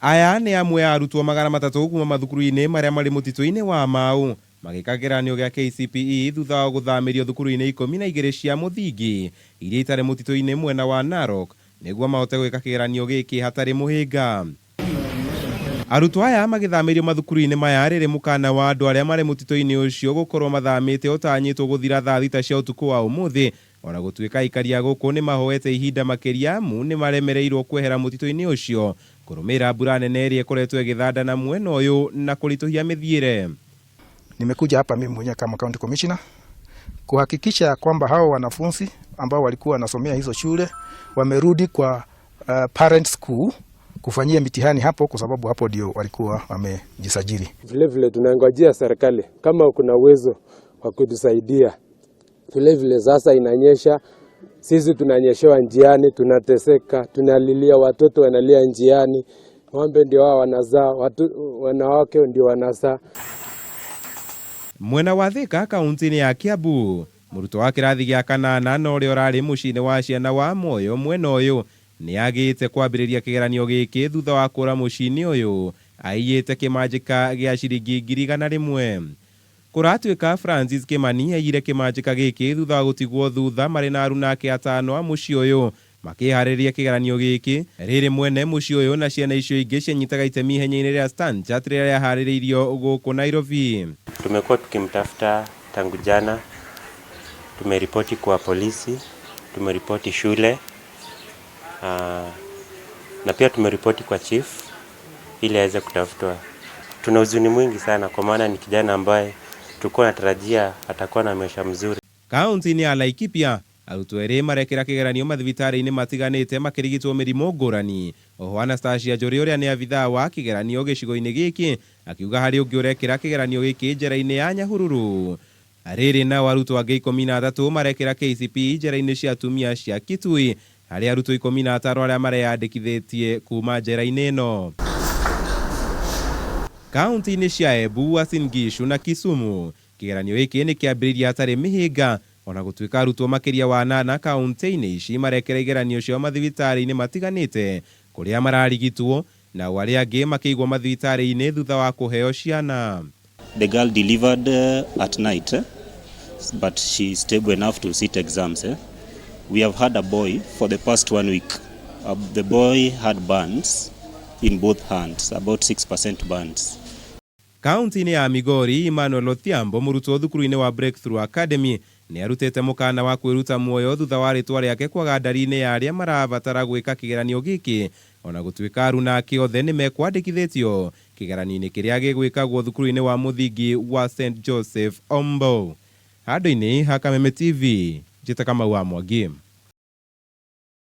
Aya nĩ amwe a arutwo 300 kuma mathukuru-inĩ marĩa marĩ mũtitũ-inĩ wa Mau magĩka kĩgeranio gĩa KCPE thutha wa gũthamĩrio thukuru-inĩ 12 cia mũthingi iria itarĩ mũtitũ-inĩ mwena wa Narok nĩguo mahote gwĩka kĩgeranio gĩkĩ hatarĩ mũhĩnga. Arutwo aya magĩthamĩrio mathukuru-inĩ maya rĩrĩ mũkana wa andũ arĩa marĩ mũtitũ-inĩ ũcio gũkorwo mathamĩte ũtanyĩtwo gũthira thaa thita cia ũtukũ wa ũmũthĩ. Ona gũtuĩka aikari a gũkũ nĩ mahoete ihinda makĩria amu nĩ maremereirwo kwehera mũtitũ-inĩ ũcio kũrũmĩrĩra mbura nene ĩrĩa ĩkoretwo ĩgĩthanda mwena ũyũ na kũritũhia mĩthiĩre. Nimekuja hapa mimi mwenyewe kama county commissioner kuhakikisha kwamba hao wanafunzi ambao walikuwa wanasomea hizo shule wamerudi kwa parent school kufanyia mitihani hapo, kwa sababu hapo ndio walikuwa wamejisajili. Vile vile tunangojea serikali kama kuna uwezo wa kutusaidia. Vile vile sasa inanyesha, sisi tunanyeshewa njiani, tunateseka, tunalilia, watoto wanalia njiani, ng'ombe ndio wao wanazaa, watu wanawake ndio wanazaa. Mwena wa Thika, kaunti-inĩ ya Kiambu, mũrutwo wa kĩrathi gĩa kanana na ũrĩa ũrarĩ mũciĩ-inĩ wa ciana wa Moyo mwena ũyũ nĩ agĩte kwambĩrĩria kĩgeranio gĩkĩ thutha wa kũra mũciĩ-inĩ ũyũ aiyĩte kĩmanjĩka gĩa ciringi 100,000. Kũratuĩka Francis Kimani aiyire kĩmanjĩka gĩkĩ thutha wa gũtigwo thutha marĩ na aruna ake atano a mũciĩ ũyũ makĩharĩria kĩgeranio gĩkĩ. Rĩrĩ mwene mũciĩ ũyũ na ciana icio ingĩ cianyitaga itemi ihenya-inĩ rĩa Stanchart rĩrĩa rĩaharĩrĩirio gũkũ Nairobi. Tumekuwa tukimtafuta tangu jana, tumeripoti kwa polisi, tumeripoti shule na pia tumeripoti kwa chief ili aweze kutafutwa. Tuna huzuni mwingi sana kwa maana ni kijana ambaye tulikuwa tunatarajia atakuwa na maisha mzuri. Kaunti-inĩ ya Laikipia, arutwo erĩ marekĩra kĩgeranio mathibitarĩ-inĩ matiganĩte makĩrigitwo mĩrimũ ngũrani. Oho Anastasia Njũrĩ ũrĩa nĩ abithaa wa kĩgeranio gĩcigo-inĩ gĩkĩ akiuga harĩ ũngĩ ũrekĩra kĩgeranio gĩkĩ njera-inĩ ya Nyahururu. Rĩrĩ nao arutwo angĩ 13 marekĩra KCPE njera-inĩ cia atumia cia Kitui, harĩ arutwo 15 arĩa mareyandĩkithĩtie kuma njera-inĩ ĩno. Kaunti-inĩ cia Embu, Uasin Gishu na Kisumu, kĩgeranio gĩkĩ nĩ kĩambĩrĩirie hatarĩ mĩhĩnga, ona gũtuĩka arutwo makĩria wa 8 kaunti-inĩ ici marekĩra igeranio ciao mathibitarĩ-inĩ matiganĩte kũrĩa mararigitwo, nao arĩa angĩ makĩigwo mathibitarĩ-inĩ thutha wa kũheo ciana. The girl delivered at night, but she is stable enough to sit exams. Eh? We have had a boy for the past one week. The boy had burns in both hands, about 6% burns. Kaunti-inĩ ya Migori, Emmanuel Odhiambo, mũrutwo thukuru-inĩ wa Breakthrough Academy, nĩ arutĩte mũkana wa kwĩruta muoyo thutha wa rĩtwa rĩake kwaga ndari-inĩ ya arĩa marabatara gwĩka kĩgeranio gĩkĩ, ona gũtuĩka aruna ake othe nĩ mekwandĩkithĩtio kĩgeranio-inĩ kĩrĩa gĩgwĩkagwo thukuru-inĩ wa mũthingi wa St Joseph Ombo. Handũ-inĩ ha Kameme TV, njĩta Kamau wa Mwangi.